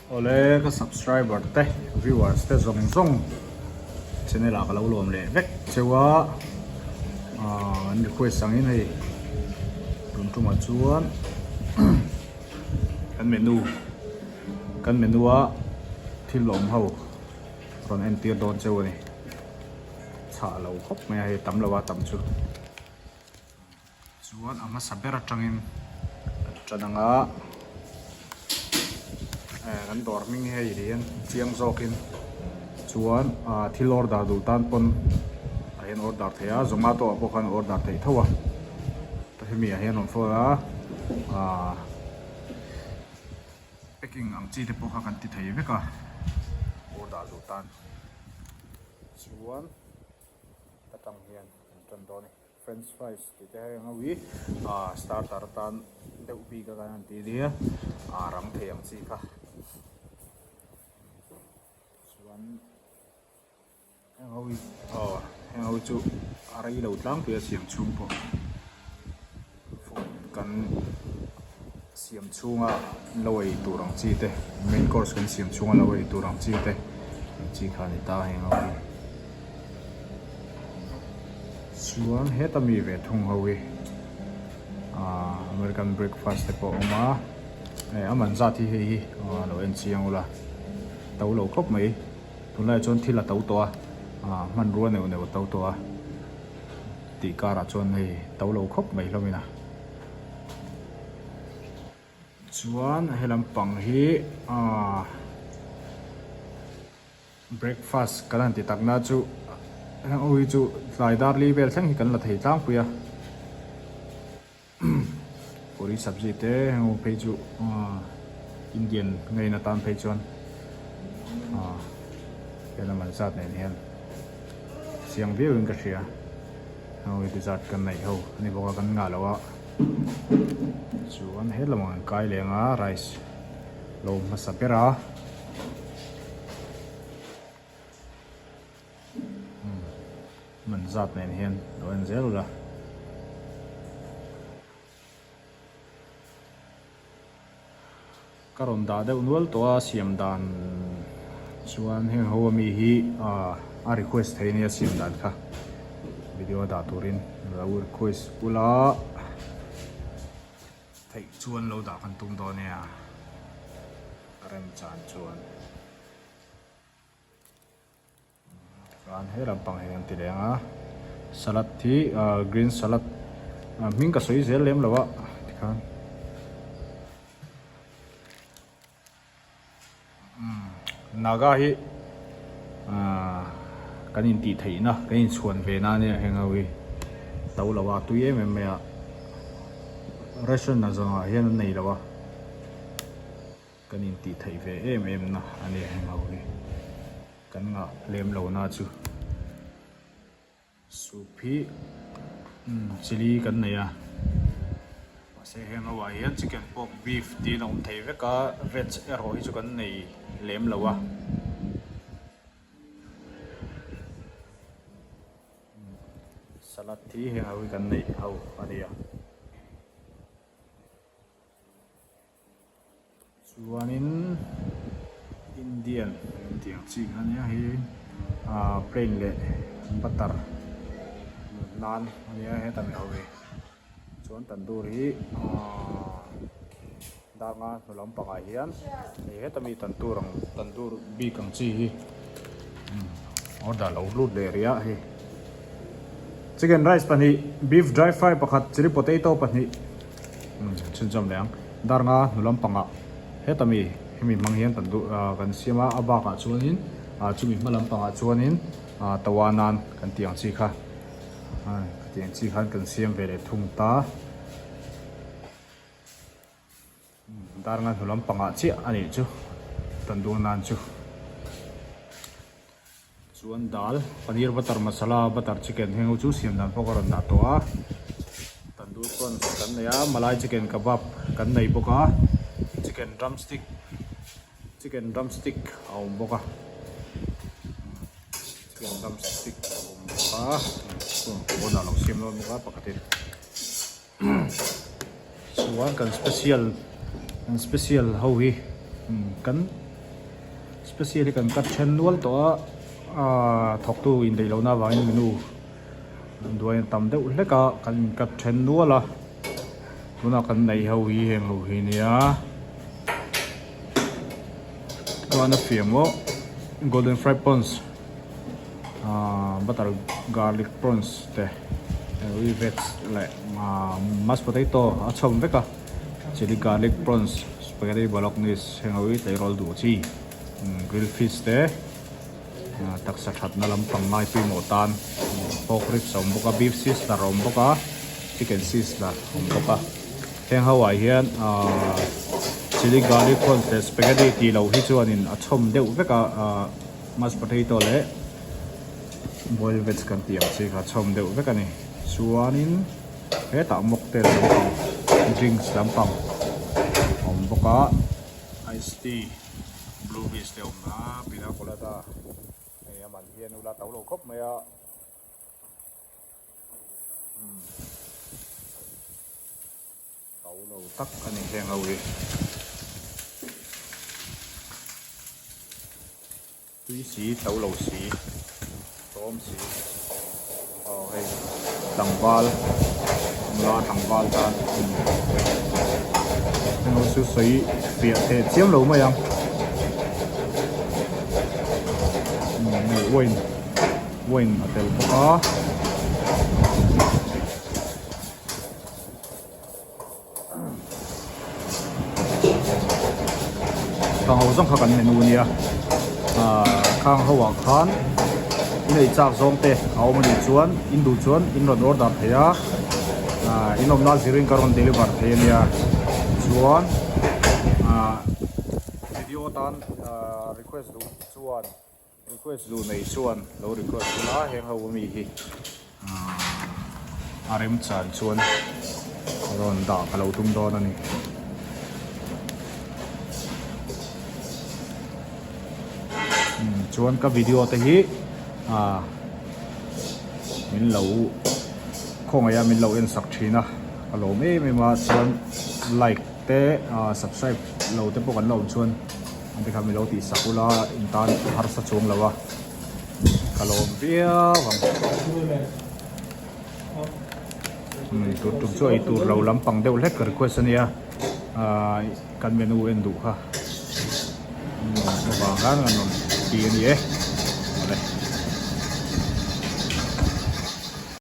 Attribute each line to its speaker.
Speaker 1: Awle ka subscriber te viewers te zawng zawng channel ah ka lo lawm leh vek cheu a aaa an request ang in hei tun tumah chuan kan menu kan menu a thil awm ho rawn entir dawn cheu a ni chhah lo khawp mai a hei tam lo a tam chu. Chuan a hmasa ber atangin kan tan ang a, eh kan dawr hming hi hei hian chiang zawkin chuan ah thil order duh tan pawn ah hian order theih a zomato ah pawh khan order theih tho a hemi ah hian rawn phone a ah packing ang chi te pawh kha kan ti thei vek a order duh tan chuan ta tang hian kan tan dawn a ni. French fries tih te heng ho hi ah starter atan deuh bik a kan han tih nia ah rang thei ang chi kha chuan heng ho hi aw heng ho hi chu a rei lo tlangpui a siam chhung pawh food kan siam chhunga lo ei tur ang chi te main course kan siam chhunga lo ei tur ang chi te ang chi kha a ni ta heng ho hi chuan heta mi ve thung ho hi ahh american breakfast te pawh a awm a hei a man zat hi hei hi lo en chiang ula to lo khawp mai tunlaiah chuan thil a to tawh a ahh hmanrua neuh neuh a to tawh a tih karah chuan hei to lo khawp mai hlawmin a. Chuan he lampang hi aaa breakfast kan han ti tak na chu heng ho hi chu tlai dar li vel thleng hi kan la thei tlangpui a puri sabzi te heng ho phei chu aaa Indian ngaina tan phei chuan aaa he lam an zat nen hian chiang viau in ka hria heng ho hi dessert kan neih ho a ni bawk a kan ngah loh a. Chuan he lamah an kai leng a rice lo hmasa ber a man zat nen hian lo en zel ula. Ka rawn dah deuh nual tawh a siam dan chuan heng ho ami hi ah a request thei ania siam dan kha video a dah turin lo request ula theih chuan lo dah kan tum dawn nia remchan chuan. Chuan he lampang hi an ti leng a salad hi ah green salad ah hming ka sawi zel lem lo a tikhan umm naga hi ah kan intih theihna kan inchhuan ve na ania heng ho hi to lo a tui em em mai a restaurant ah zawngah hian an nei lo a. Kan intih theih ve em em na a ni heng ho hi. Kan ngah lem lo na chu soup hi chilli kan nei a. Mahse heng ho ah hian chicken pork beef tiin a awm thei vek a veg erawh hi chu kan nei lem lo a. Salad hi heng ho hi kan neih ho a ni a. Chuanin Indian tih ang chi kha ania hei ah plain leh butter nan ania heta mi ho hi chuan tandoor hi ah danga hnu lampangah hian hei heta mi tandoor ang tandoor bik ang chi hi order lo lut leh rih a hei chicken rice pahnih beef dry fry pakhat chilli potato pahnih. Chhunzawm leh ang. Dar nga hnu lampangah heta mi hemi hmang hian kan duh ah kan siam a a bakah chuanin ah chumi hma lampangah chuanin ah tawa nan kan tih ang chi kha ah tih ang chi khan kan siam ve leh thung ta. Dar nga hnu lampangah chiah a nih chu tandoor nan chu. Chuan dal, paneer butter masala, butter chicken heng ho chu siam dan pawh ka rawn dah tawh a. Tandoor prawns kan nei a, malai chicken kebab kan nei bawk a, chicken drumstick, chicken drumstick a awm bawk a, chicken drumstick a awm bawk a, pawnah lo siam dawn bawk a pakhatin. Chuan kan special, kan special ho hi kan. Special hi kan cut then nual tawh a, aaa thawktu indaih lohna avangin menu duai a tam deuh hlek a, kan in cut then nual a, tunah kan neih ho hi heng ho hi nia chuan a fiah maw golden fried prawns aaa butter garlic prawns te veg leh aaa mashed potato a chhawm vek a. Chilli garlic prawns, spaghetti bolognese heng ho hi tleirawl duh chi grill fish te taksa thatna lampang ngai pawimawh tan pork ribs a awm bawk a beef sizzler a awm bawk a chicken sizzler a awm bawk a heng ho ah hian ahh chilli garlic prawns leh spaghetti tih loh hi chuanin a chhawm deuh vek a ahh mashed potato leh boiled veg kan tih ang chi kha a chhawm deuh vek a ni chuanin. Hetah mocktail lampang drinks lampang a awm bawk a ice tea blue beach te a awm a pina colada hei a man hian ula to lo khawp mai a umm to lo tak a ni heng ho hi. Tui si, to lo si, tlawm si, aw hei tlangval nula tlangval tan englo chu sawi fiah teh chiam lo mai ang hei wine wine a tel bawk a. Khang ho zawng kha kan menu ania ahh khang ho ah khan in ei chak zawng te a awm anih chuan in duh chuan in rawn order thei a ahh in awmna zirin ka rawn deliver thei ania chuan ahh video tan ahh request duh chuan Request duh nei chuan lo request ula heng ho ami hi a remchan chuan rawn dah ka lo tum dawn a ni. Chuan ka video te hi ah min lo khawngaih a min lo en sak thin a ka lawm em em a chuan like te ah subscribe lo te pawh kan la awm chuan. An ti kha milo tih sak ula in tan harsa chuang lo a ka lawm viau ang umm tur tum chu ei tur lo lampang deuh hlek ka request ania ahh kan menu en duh kha umm avang khan an rawn ti ani e.